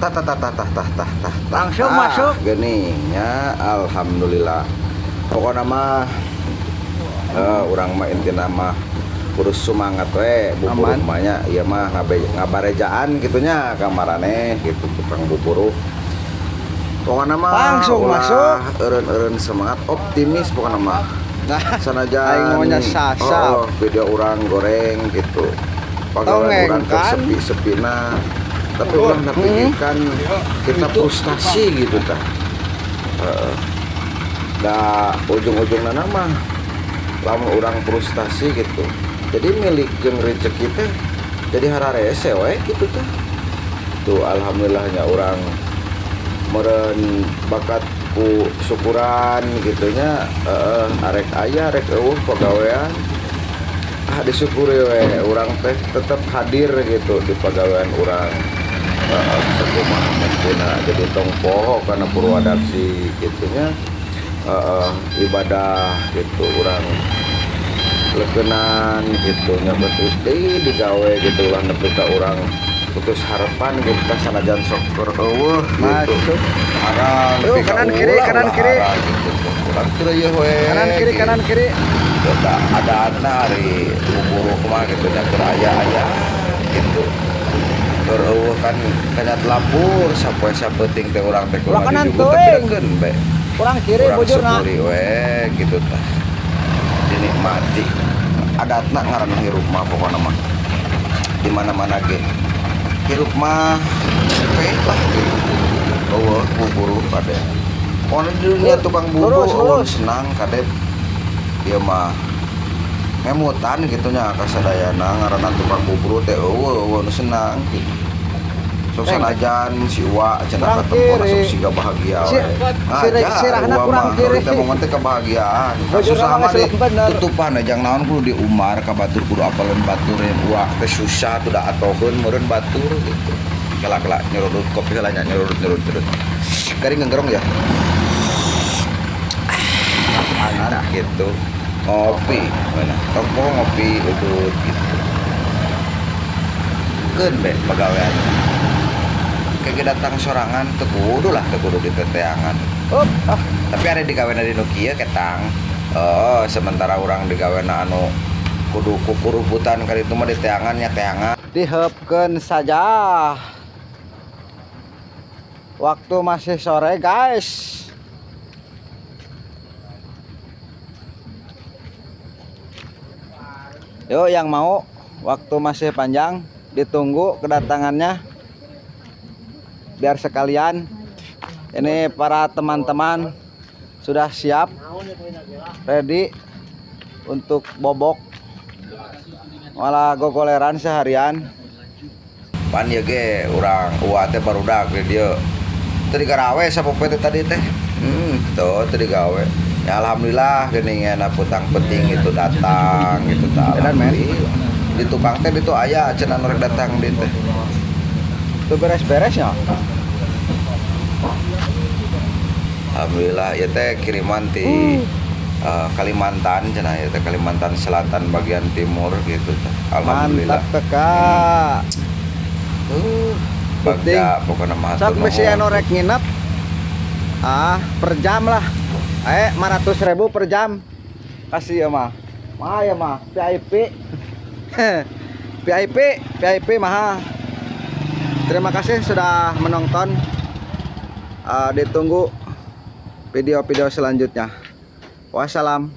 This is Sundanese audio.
Tah tah tah tah tah tah tah tah. Langsung tah, masuk. Geuning nya, alhamdulillah. Pokokna mah urang mah intina mah kudu semangat we buburuh Aman. mah nya, ieu mah ngabarejaan kitu nya ka maraneh gitu tukang buburuh. Pokokna mah Langsung ulah masuk. Eureun-eureun semangat optimis pokokna mah. Nah, Sanajan aing maunya sasap. Oh, video urang goreng gitu. Pagawean Tongeng, urang kan? Sepi-sepina tapi ulah napikirkan kita frustasi gitu tah. Heeh. Da ujung-ujungna mah lamun urang frustasi gitu. Jadi milik jeung rezeki teh jadi hararese we gitu tah. Tuh alhamdulillahnya urang meureun bakat ku syukuran gitunya, heeh, arek aya arek euweuh pagawean ah disyukuri we, urang teh tetep hadir gitu di pagawean urang, heeh, sakumaha mestina jadi tong poho kana purwadaksi gitunya, heeh, ibadah gitu urang leukeunnan gitu nya, betul deui digawe gitu ulah nepi ka urang putus harapan gitu tah, sanajan sok keur euweuh gitu. Masuk. Arang Yuk, nepi ka kanan kiri, ulah, kanan ulah kiri. Arang gitu. Urang teu ieu we Kanan kiri, gitu. Kanan kiri. Da ada ari buburuh mah gitu nya, keur aya-aya gitu. Keur euweuh kan kanyat lapur sapoe sapeuting teh urang teh Ulah kumaha kanan dijugut, tapi teuing. deukeun be. Kurang kiri Urang bujurna. syukuri we gitu tah. Dinikmati. Adatna ngaranna hirup mah pokona mah. Di mana-mana ge. Hirup mah we lah gitu. Euweuh buburuh kade. Pokona di dunia tukang bubur Lurus, euweuh lurus. Senang kade. Ieu mah ngemutan gitu nya kasadayana ngaranna tukang bubur teh euweuh euweuh nu senang gitu. Sok Eh, sanajan si Uwa cenah kurang katempona sok kiri. Siga bahagia Si, we. si, Aja sirahna Uwa kurang mah kiri. teh momen teh kebahagiaan. Bujurna Susah mah mah geus bener. Tutupan jang naon kudu diumar ka batur, kudu apaleun batur yang Uwa teh susah tuh da atoheun meureun batur gitu. Kela-kela nyerudut kopi heula nya, nyerudut nyerudut nyerudut. Garing ngenggerong ya. Nah gitu. Ngopi mana? Tong poho ngopi udut gitu. Keun be pagawean. Kayak datang sorangan teu kudu lah, teu kudu diteteangan. Up, ah, Tapi ada digawena di nu kieu ketang. Oh, sementara urang digawena anu kudu kukuruputan kali itu mah diteangan nya teangan. Dihepkeun saja. Waktu masih sore, guys. Yuk yang mau, waktu masih panjang, ditunggu kedatangannya. Biar sekalian ini para teman-teman sudah siap ready untuk bobok malah gogoleran seharian. Pan ieu ge urang Uwa teh barudak di dieu. Teu digarawe sapopoe teh tadi teh. Tuh teu digawe. Ya alhamdulillah geuning nya putang penting itu datang gitu tah. Edan, men. Alhamdulillah. Di tukang teh ditu aya cenah nu rek datang di teh. Tuh beres-beresnya. Alhamdulillah ya teh kiriman ti Kalimantan cenah ya teh, Kalimantan Selatan bagian timur gitu teh. Alhamdulillah. Mantap kakak. Bagja pokokna mah Sok hatur bisi nuhun. Anu rek nginep. Ah, per jam lah. 500.000 per jam. Kasih ya mah. Mah ya mah VIP. VIP, VIP mahal. Terima kasih sudah menonton. Ditunggu video-video selanjutnya. Wassalam.